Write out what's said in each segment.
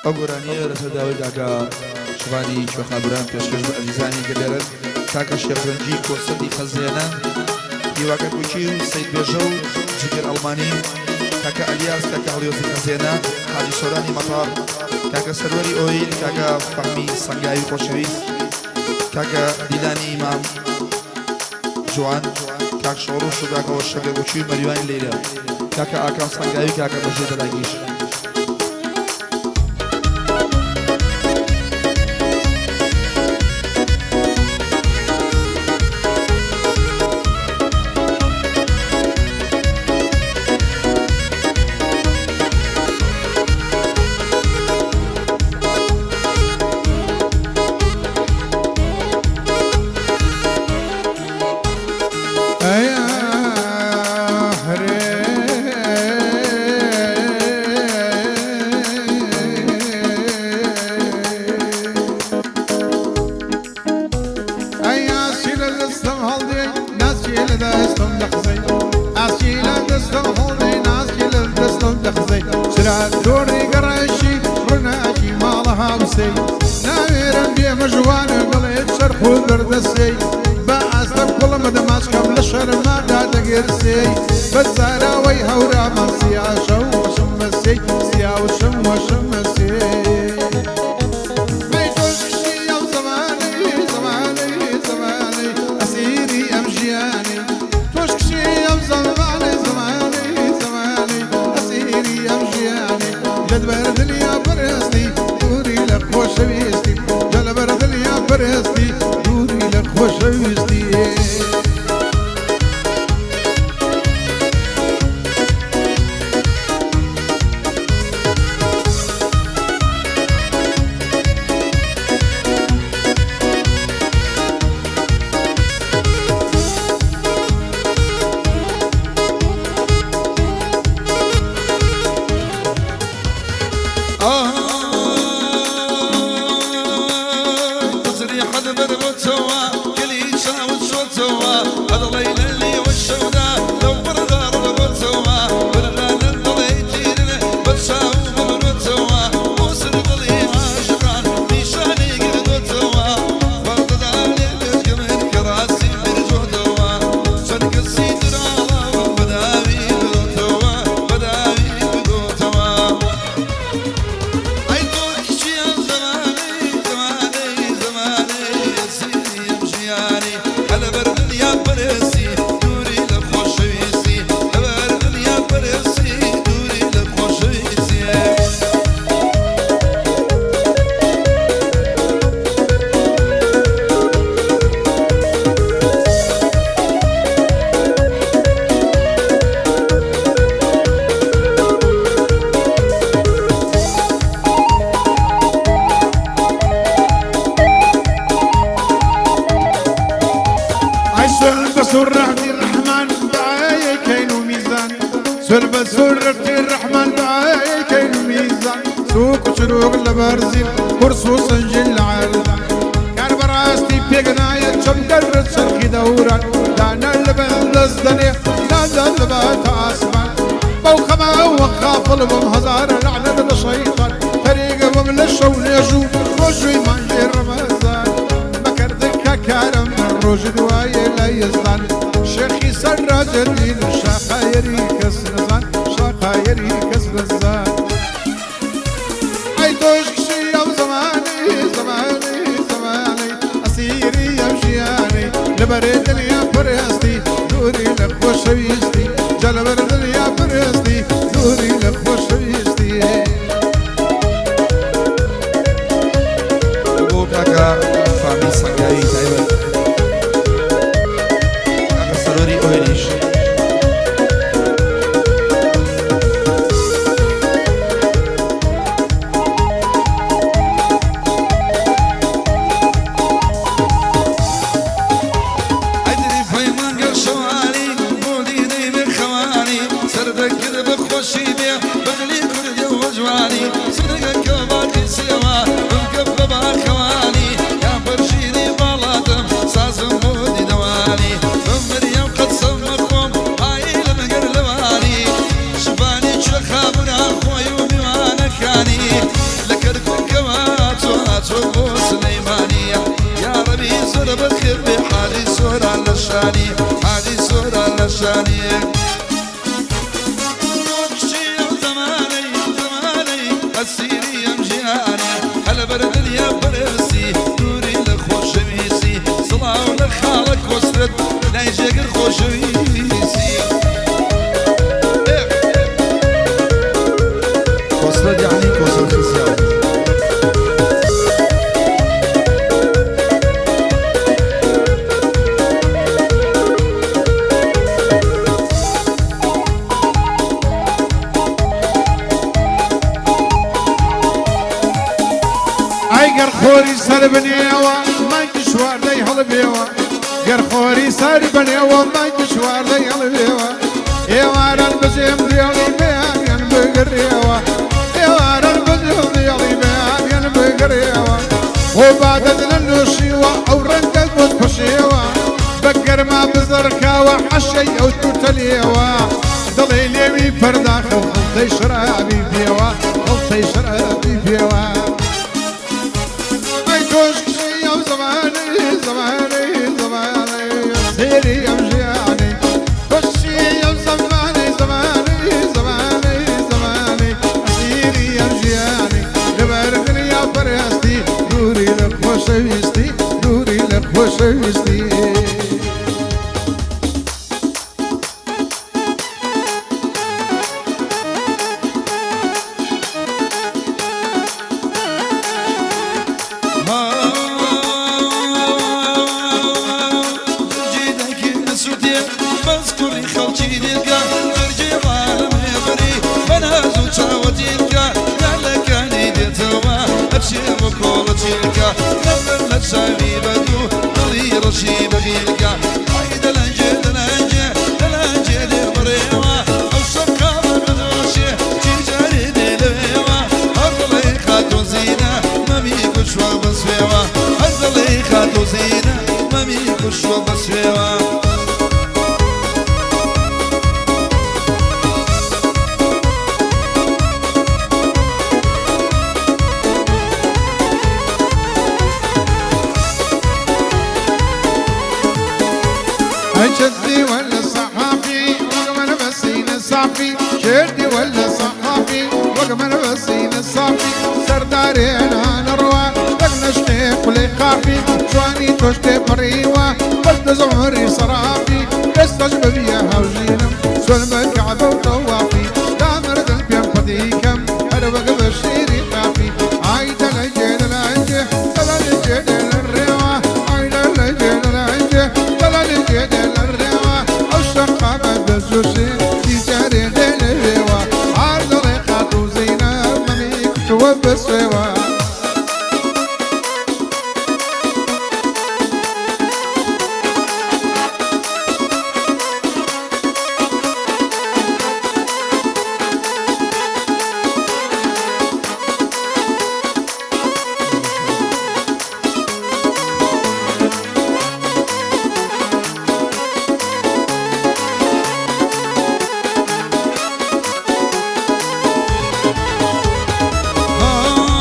ئەو گۆرانییە لەسەر داوای کاکە شڤانی کوێخابوران پێشکەش بە ئەزیزانی گەلێرن کاکە شێخ رەنجی کۆسەدی خەزێنە هیوا کەرکوکی و سەید بێژە و جگەر ئەڵمانی کاکە ئەلیاس کاکە هەڵیۆزی خەزێنە حاجی سۆرانی مەتار کاکە سەروەری ئۆیل کاکە فەهمی سەنگاوی خۆشەویست کاکە دیلانی ئیمام جوان کاک شۆڕش و کاکە وەرشە گەرگوچی و مەریوانی لەیلا کاکە ئاکام سەنگاوی کاکە مەژێ دەلاگیش. خبر. شانی حاجی سۆران لە شانی کچی ئەو زەمانەی زەمانەی ئەسیری ئەم ژیانێ هەلەبەر دنیا پەرسی دووری لە خۆشەویستی سڵاو لە خاڵە کۆسرەت لای جێگر خۆشەویستی کۆسرەت یعنی کۆسرەت خزیاو. ئەی گەر خۆری سەر بنێوە مانگی چواردەی هەڵبێوە، گەر خۆری سەر بنێوە مانگی چواردەی هەڵبێوە، ئێواران بجێم دێڵی بەیانیان بگرێوە، ئێواران بجێم دێڵی بەیانیان بگرێوە، خۆ بادەت لە نۆشیوە ئەو ڕەنگە بۆت پەشێوە، بە گەرما بزەرکاوە حەشەی ئەو توتەلێوە، دڵی لێوی پەرداخە و خڵتەی شەرابی پێوە، خڵتەی شەرابی پێوە. ئەی تۆش کچی ئەو زەمانەی زەمانەی زەمانەی سێری ئەم ژیانەی، تۆش کچی ئەو زەمانەی زەمانەی زەمانەی زەمانەی ئەسیری ئەم ژیانەی، لەبەر دنیا پەرستی دووری لە خۆشەویستی، دووری لە خۆشەویستی. جرجی دایکی نەسووتێ بەس کوڕی خەڵکی دیلکە، جرجی عالەمێ بەری بەناز و چاوە دیلکە، لالەکانی دێتەوە ئەچێ بۆ کۆڵە چیلکە، نەفرەت لە چاوی بەدوو دڵی ڕەشی بەبیلکە، ئای دەلەنجێ دەلەنجێ دەلەنجێ لێ بڕێوە، ئەو شەقامە بدۆشێ چی جارێ دێ لەوێوە، هەر دڵێ خاتوو زینە مەمی کوشوە بەسوێوە، هەر دڵێ خاتوو زینە مەمی کوشوە بەسوێوە. جدي ولا صحافي وقمر بسين الصافي، جدي ولا صحافي وقمر بسين الصافي، سردارين هانروا لقنشتي قلي خافي، جواني توشتي بريوة بلد زعمري صرافي، استجب بيها وجينم سلم الكعبة وطوافي، دامر ذنبي فديكم أنا وقف الشيري خافي، عايدة العجل العجل دلال الجدل الروا، عايدة العجل العجل دلال الجدل الروا، الشقة بزوشي تجاري دلوا، عرض ريقات وزينة مميك توبسوا.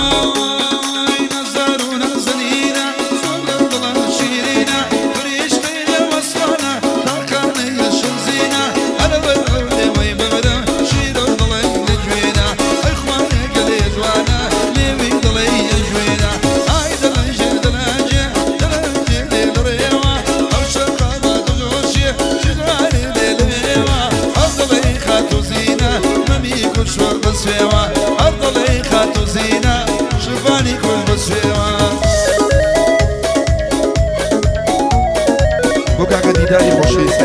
ئای نەزار و نازەنینە زۆر لە دڵە شیرینە، فریشتەی لە وەسوانە تاقانەی لە شمزینە، هەرەوە ئەو لێوەی بمرم شیرە و دڵی لە گوێنە، ئەی خوانێ گەلێ جوانە لێوی دڵی ئەگوێنە، ئای دەلەنجێ دەلەنجێ دەلەنجێ لێ لڕێوە، ئەو شەقامە دڵۆشێ چ جارێ لێ لەوێوە، هەر دڵی خاتوو زینە مەمی کوشوە بەسوێوە، هەر دڵی خاتوو زینە شفانی کول بەسوێوە. بۆ کاکە دیداری خۆشەویست.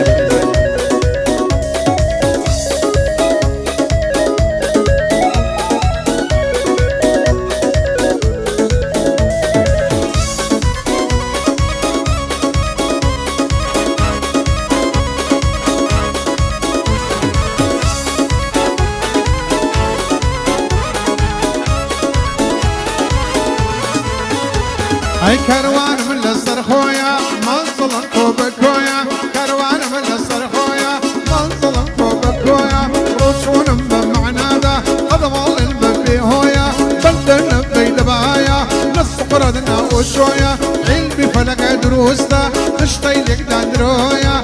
ئەی کەروانم لەسەر خۆیە مەنزڵم کۆ بە کۆیە، کەروانم لەسەر خۆیە مەنزڵم کۆ بە کۆیە، ڕۆچوونم بە معنادا قەدەماڵن بە بێهۆیە، بەندە نەبەی لەبایە نەسقڕەت ناوشۆیە، عیلمی فەلەکە دروستە خشتەی لێکدان درۆیە،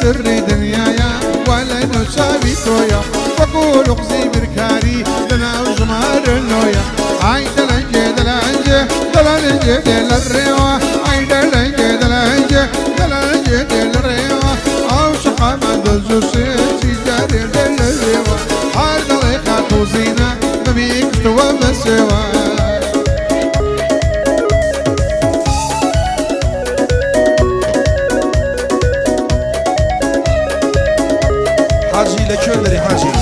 سری دنیایا ولا نوچاوی تۆیە وەکو لوقزی بیرکاری لەناو ژمارە نۆیە ئای دەلەنجێ دەلەنجێ دەلەنجێ دێ لە ڕێوە ئای دەلەنجێ دەلەنجێ دەلەنجێ دێ لە ڕێوە ئەو شەقامان دەجوشێ چی جارێ دێ لەوێوە هەر دەڵێ خاتوو زینە بەمی کوشتووە بەسێوە. حاجی لە کوێ دەری حاجی؟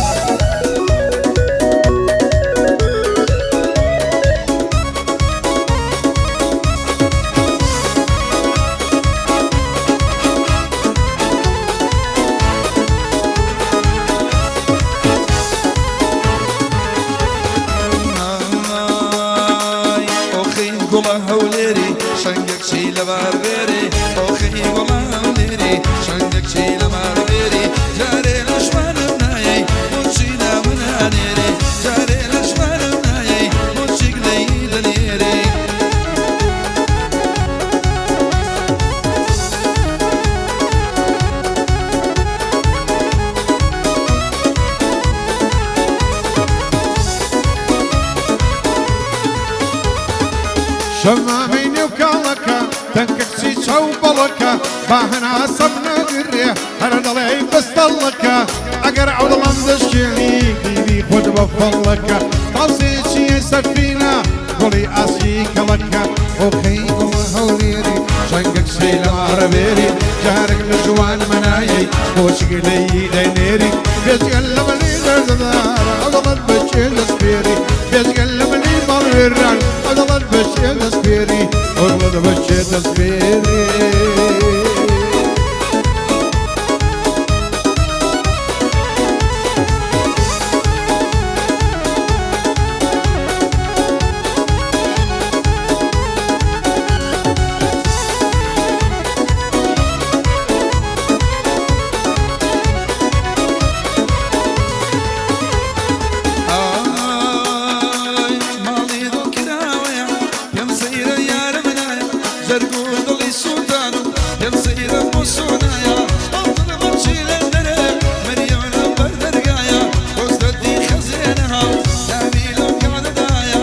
ئۆخی گوڵە هەولێری شەنگێک چی لەبار بێری ئۆخی گوڵە هەولێری شەنگێک چی لەبار بێری جارێ لە شوانم نایەی بۆچی نامنانێری جارێ لە شوانم نایەی بۆچی گلەی دەنێری. شەمامەی نێو کاڵەکە تەنکە کچی چاو بەڵەکە با هەناسەم نەگرێ هەر دەڵێی بەستەڵەکە ئەگەر عەودڵم دەشکێنی دیوی خۆت بە فەڵەکە تاوسێکی سەفینە گوڵی ئاسی کەڵەکە ئۆخەی گوڵە هەولێری شەنگە کچی لە مارەبێری جارێک لە جوان مەنایەی بۆچی گلەیی دەنێری بێجگە لە منی دەردەدار عەودڵت بەچێ دەسپێری بێجگە لە منی ماڵوێران عەودڵت بەچێ دەسپێری عەودڵت بەچێ دەسپێری. ئای ماڵی دڵ کراوەیە پێم سەیرە یارە منایە جەرگ و دڵی سووتان و پێم سەیرە بۆ سۆنایە ئەو دڵمە چی لە دەرێ مریەم لە بەر دەرگایە کۆستەتی خەزێنەها و ناوی لەو کانەدایە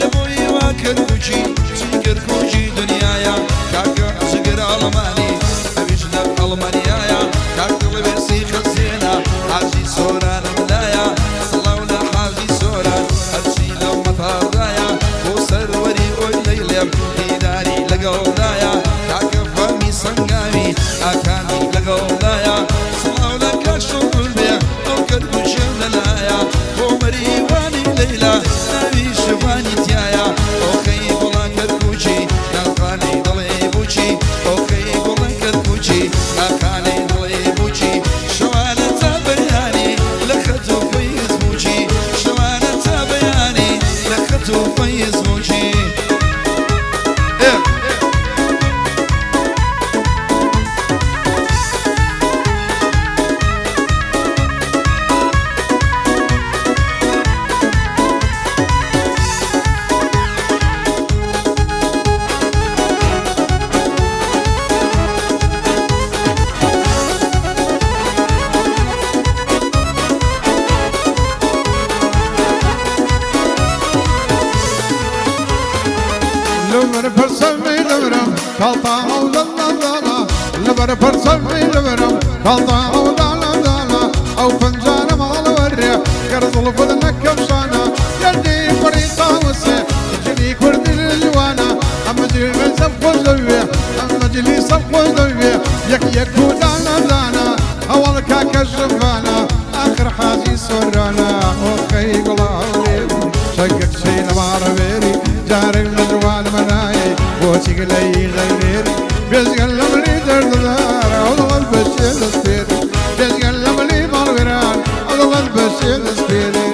لە بۆی وا کەرکوکی چی کەرکوکی دنیایە کاکە جگەر ئەڵمانی ئەویش لە ئەڵمانیایە کاک دڵوێسی خەزێنە حاجی سۆرانم لایە سڵاو لە حاجی سۆران هەرچی لەو مەتاردایە بۆ سەروەری ئۆی لەیلێم دیداری لەگەڵدایە کاکە فەمی سەنگاوی ئاکامی لەگەڵدایە سڵاو لە کاک شوکر بێ ئەو کەرکوچێ لەلایە بۆ مەریوانی لەیلا ناوی شوانی تایە ئۆخەی گوڵە کەرکوچی ناخانەی دڵێ بوچی ئۆخەی گوڵە کەرکوچی ناخانەی دڵێ بوچی شەوانە تا بەیانی لە خەت و فەیز بوچی شەوانە تا بەیانی لە خەت و فەیز بوچی. لەبەر پرسەمی لەبرم کاڵتا ئەو دەڵا داڵا لەبەر پرسەمی لەبرم کاڵتا ئەو داڵا داڵا ئەو پەنجانە ماڵە وەرێ گەر زوڵفت نەکەم شانە گەردی پڕی تاوسێ جلی کوردی جوانە ئەمە جلی سەب خۆش دەوێ ئەمە جلی سەب خۆش دەوێ یەک یەک و دانە دانە ئەوەڵ کاکە ژڤانە ئاخر حاجی سۆرانە ئۆخەی گوڵە هەولێر شەنگە کچی لە ماڕەوێری جارێک لە جوان مەنایەی بۆچی گلەیی دەنێری بێجگە لە منی دەردەدار ئەوڵت بەچێ دەسپێری بێجگە لە منی ماڵوێران ئەوڵت بەچێ دەسپێری.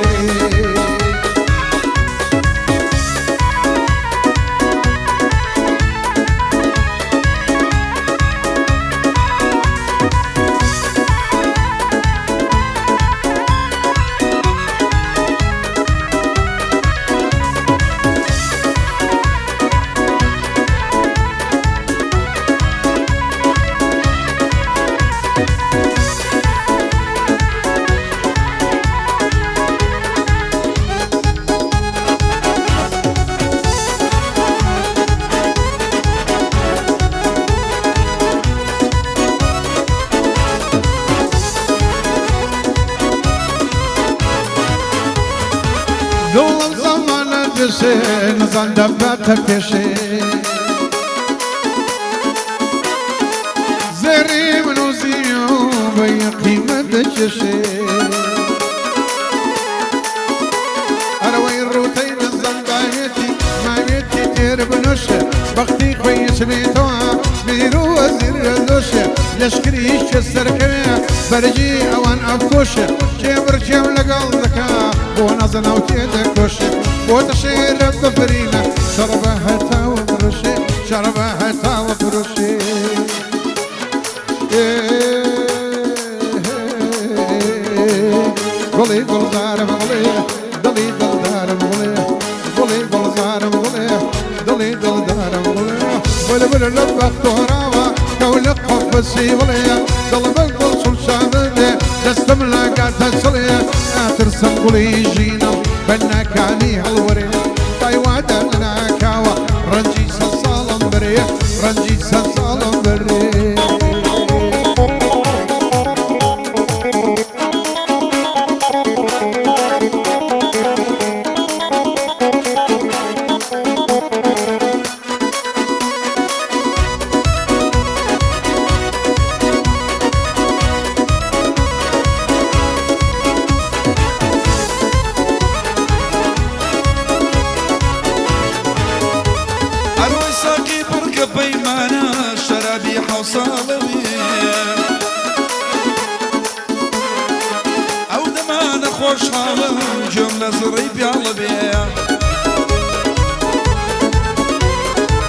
بسێ نزان دەباتە پێشێ زێری من و زیو بە قیمەت دەکێشێ ئەرەوەی ڕووتەی نزان باوێتی ماوێتی تێر بنۆشێ بەختی خۆی چنێتەوە میر و وەزیر لۆشێ لەشکریش کە سەرکەوێ بەرگی ئەوان ئەفۆشێ کێبڕکێم لەگەڵ دەکا بۆ نازەناو تێدەکۆشێ بۆتە شێرە بەفرینە شەڕبە هەتاوە فرۆشێ شەڕبە هەتاوە فرۆشێ گوڵی گوڵزارم گوڵێ دڵی دڵدارم گوڵێ گوڵی گوڵزارم گوڵێ دڵی دڵدارم گوڵێ بلبل لە بەختۆراوە کەولە قەفەسی بڵێ دڵ بە گوڵ سوڵشانە دەستم لەگاتە چڵێ ئاترسم گوڵی ژینم بە ناکامی هەڵوەرێ پایوادە لەناکاوە ڕەنجی سەد ساڵم بەرێ ڕەنجی سەد ساڵم بەرێ. ئەرۆی ساقی پڕکە پەیمانە شەرابی حەوساڵەوێ ئەو دەمانە خۆشحاڵم گوێم لە زڕەی پیاڵە بێ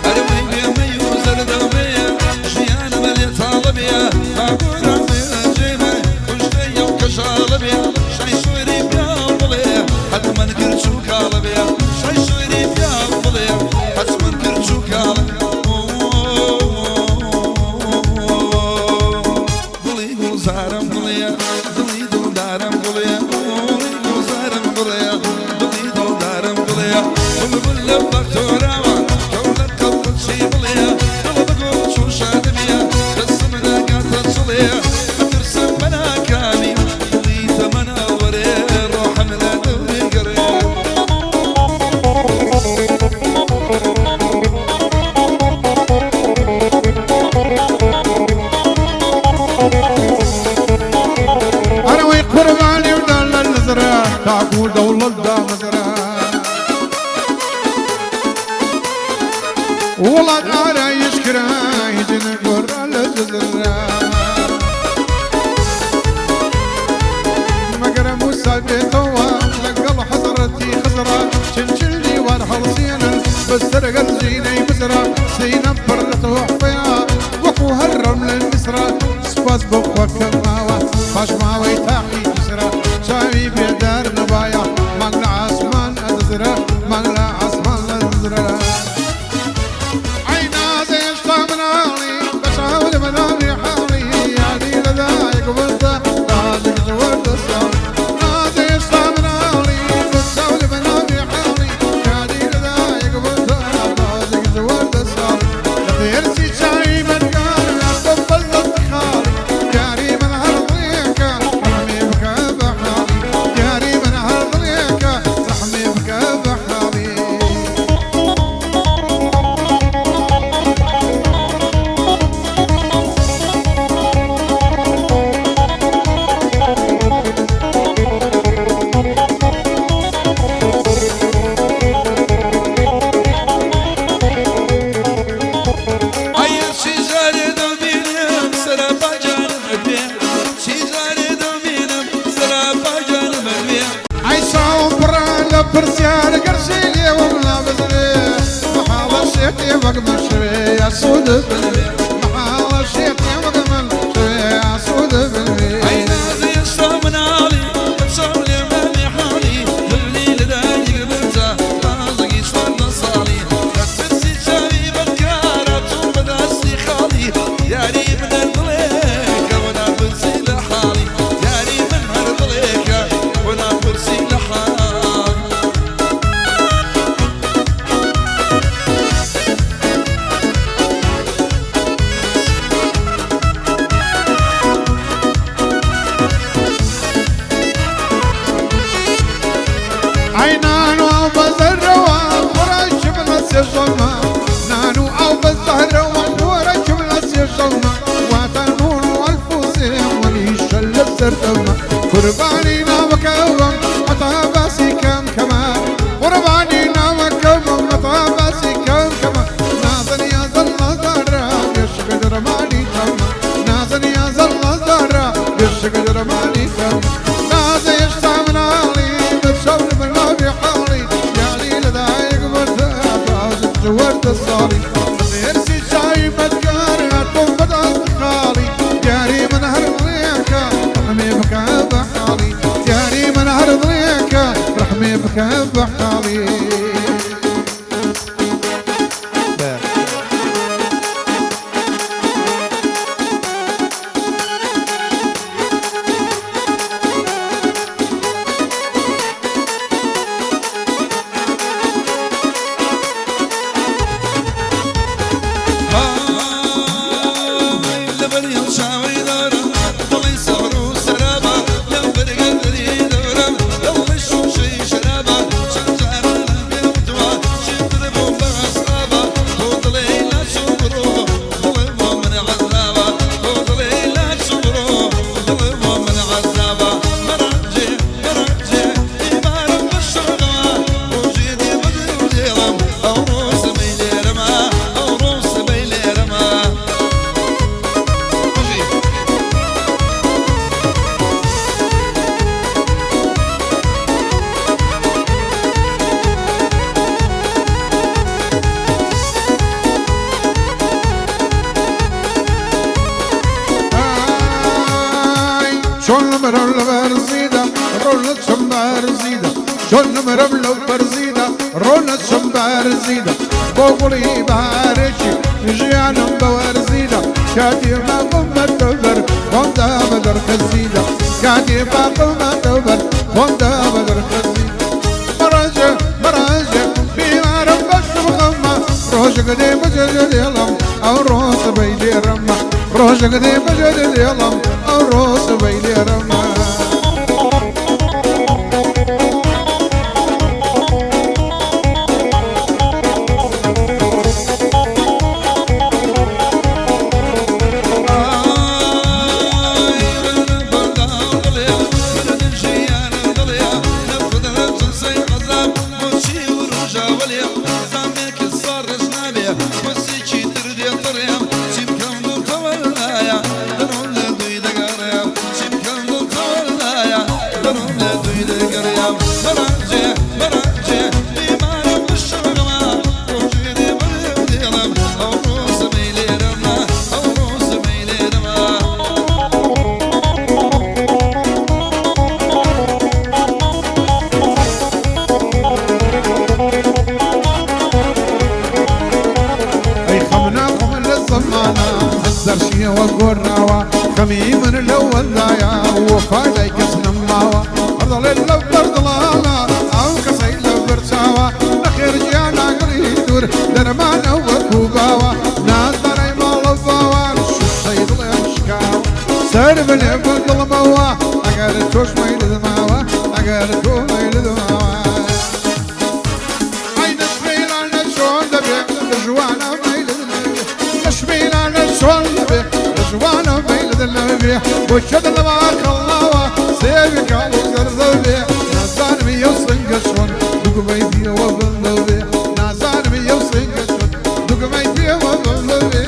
ئەرەوەی بێمەی و زەردەڵ بێ ژیانمە لێ تاڵە بێ باگۆران بێ جێمە کوشتەیە و کەشاڵە بێ شای سوێری پیاو بڵێ حەتمەن کرچ و کاڵە بێ شای سوێری پیاو بڵێ حەتمەن کرچ و کاڵە. گوڵی گوڵزارم گوڵێ دڵی دڵدارم گوڵێ گوڵی گوڵزارم گوڵێ دڵی دڵدارم گوڵێ بلبل لە بەختۆراوە کەولە قەڵبچی بڵێ دڵ بە گوڵ چوو شادبیە دەستم ناگاتە چڵێ بترسم بە ناکامی دڵی تەمەنە وەرێ ڕۆحم لە دەوری گەڕێ. ئەرەوەی قوربانی و دان لە نزرە تاکو دەوڵەت دامەزرا وڵات ئارایش کرا هیچ نەگۆڕا لە جزرا مەگەرە موسا بێتەوە لەگەڵ حەزرەتی خزرا چنچل دیوار هەڵسێنن بەسەر گەنجینەی بزرا سینەم پڕ لە تۆحفەیە وەکو هەرڕم لە میسرا سوپاس بۆ خوا کە ماوە پاش ماوەی تاقی کیسرا چاوی بێدار نەبایە مانگ لە ئاسمان ئەدزرا مانگ لە ئاسمان ئەدزرا. ئەی نازێ هێشتا مناڵی بە چاو لە مەناڵی حاڵی یادی لەدایک وردە تاجێک وردە ساڵ نازێ هێشتا مناڵی بە چاو لە مەناڵی حاڵی یادی لەدایک وردە تاجێک وردە ساڵ لە تێرسی چاوی بەدکار بە خاڵی دیاری من هەر دڵێکە ڕەحمی بکە بە حاڵی دیاری من هەر دڵێکە ڕەحمی بکە بە حاڵی. ئەیە چی جارێ دەبینم سەراپا گیانم ئەدوێ چی جارێ دەبینم سەراپا گیانم ئەدوێ. ئەی چاوم پڕە لە پرسیار گەرچی لێوەم لا بزرێ مەحاڵە شێتێ وەک من شوێ ئاسوودە بنوێ مەحاڵە شێتێ وەک من شوێ ئاسوودە بنوێ. ئەی نازێ هێشتا مناڵی بە چاو لێ مامی حاڵی دڵی لەدایک بردە تازەگی 14 ساڵی لە ترسی چاوی بەدکارە چوون بەدەستی خاڵی یاری من هەر دڵێکە وەنا پرسی لە حاڵی یاری من هەر دڵێکە وەنا پرسی لە حاڵی. لەبەردەمە قوربانی ناوەکەوم هەتا باسی کەم کەمە قوربانی ناوەکەوم هەتا باسی کەم کەمە نازن یازن نازارە بێشک دەرمانی تەمە نازن یازن نازارە بێشک دەرمانی تەمە نازە هێشتا مناڵی بە چاو مناوی حاڵی یالی لەدایک بردە بازت وەردە ساڵی هێرسی چاوی بەدکار هاتۆم بەدەست خاڵی دیاری من هەر دڵێکە ڕەحمێ بکە بە حاڵی دیاری من هەر دڵێکە ڕەحمێ بکە بە حاڵی. شلون مرم لبرزيدة رولة شمبرزيدة شلون مرم لبرزيدة رولة شمبرزيدة بوغلي بارشي جيانم بورزيدة كاتي ما قمت تبر خوندا بدر خزيدة كاتي ما قمت تبر خوندا بدر خزيدة مراجع مراجع بيمارم بس بغمة روجك دي بجد يلم أو روس بيلي رمى روجك دي بجد يلم أو روس بيلي رمى. خمي من الأول ضايع وفاي كسن ماوا أرض للبر ضلالا أو كسي لبرساوا نخير جانا قريدور درمان وكوباوا ناظري مالباوا شو سيد الأشكاو سر من الظلموا أقل توش ميل دماوا أقل تو ميل دماوا عين شميل أنا شون دبي جوانا ميل دماوا شميل أنا شون دبي جوانا ميل وشد لما خلاوا سيبك على زرزبي نازان ميوسن قشون دقمي بيه وبندبي نازان ميوسن قشون دقمي بيه وبندبي.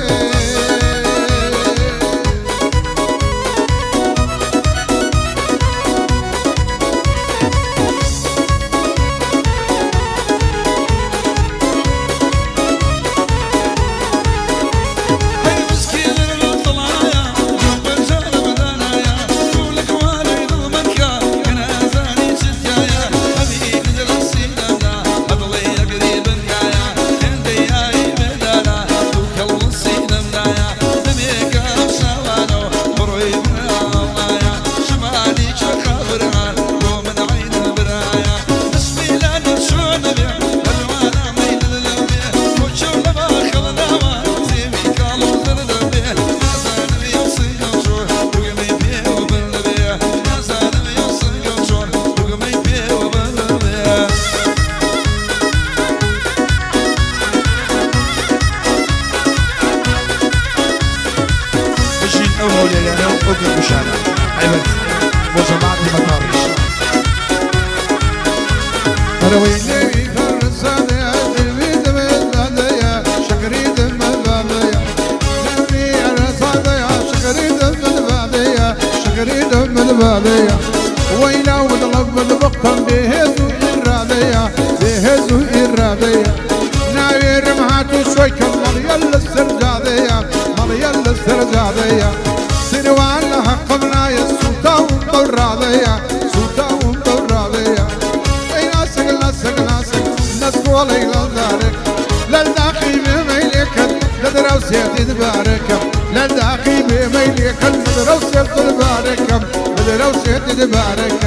Zani. روي لي فرسانيا دلوي دم شكري دم بابيا نبي رصاديا شكري دم بابيا شكري دم بابيا ويلا وطلب البقم بهزو إراديا بهزو إراديا ناوير مهاتو شوي مليال السرجاديا مليال السرجاديا سنوان لها قبنا يا سلطان براديا سلطان براديا أي ناسك ناسك ناسك ناسك وليلا دارك لا داخي بميلك لا دراوسي تبارك لا داخي بميلك لا دراوسي تبارك لا دراوسي تبارك.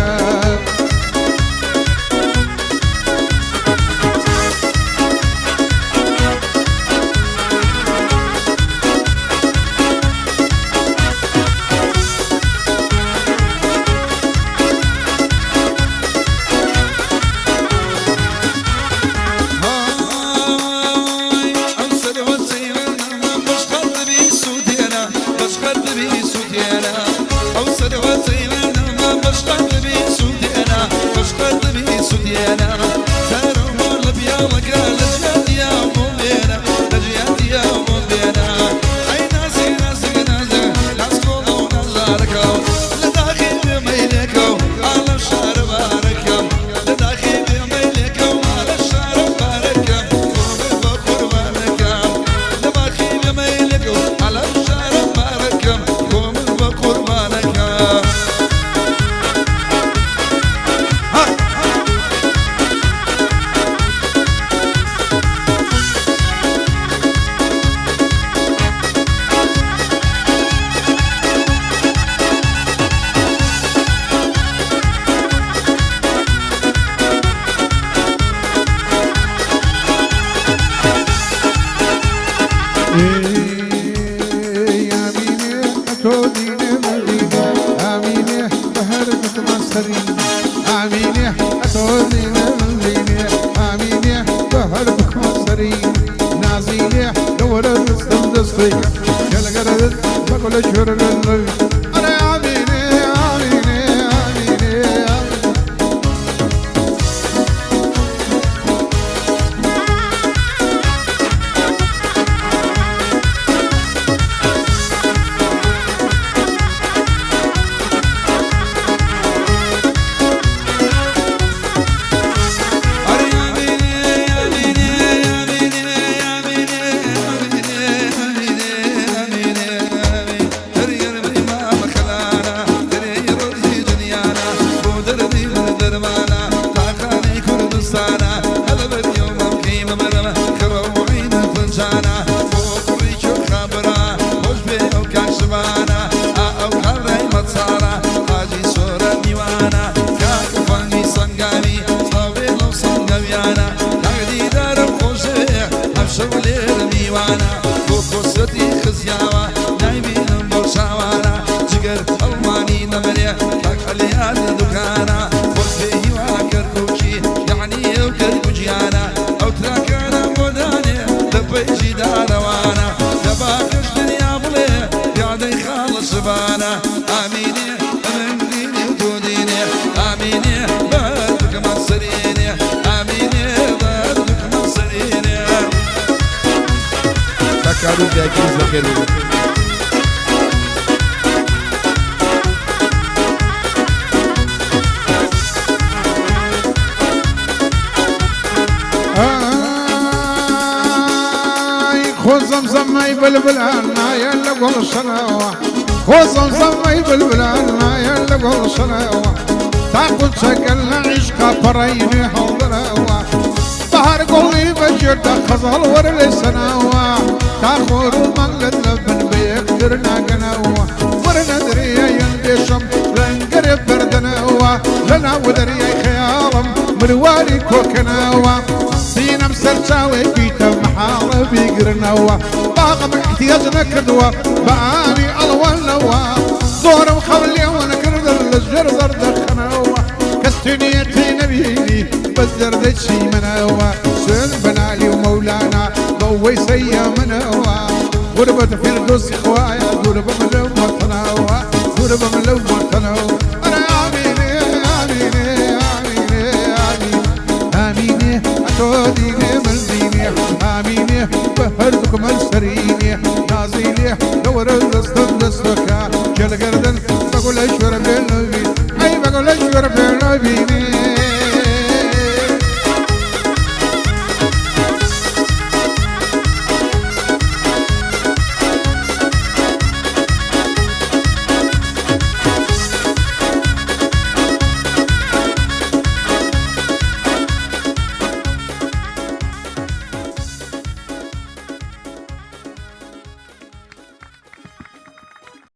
تۆ دینێ من دینێ ئامینێ بە هەردووکمان سەرینێ نازینێ لەوەرە دەستم دەستەکە جەلگەردن بەگوڵە شوێرە بێنەوی ئەی بەگوڵە شوێرە بێنەوینێ.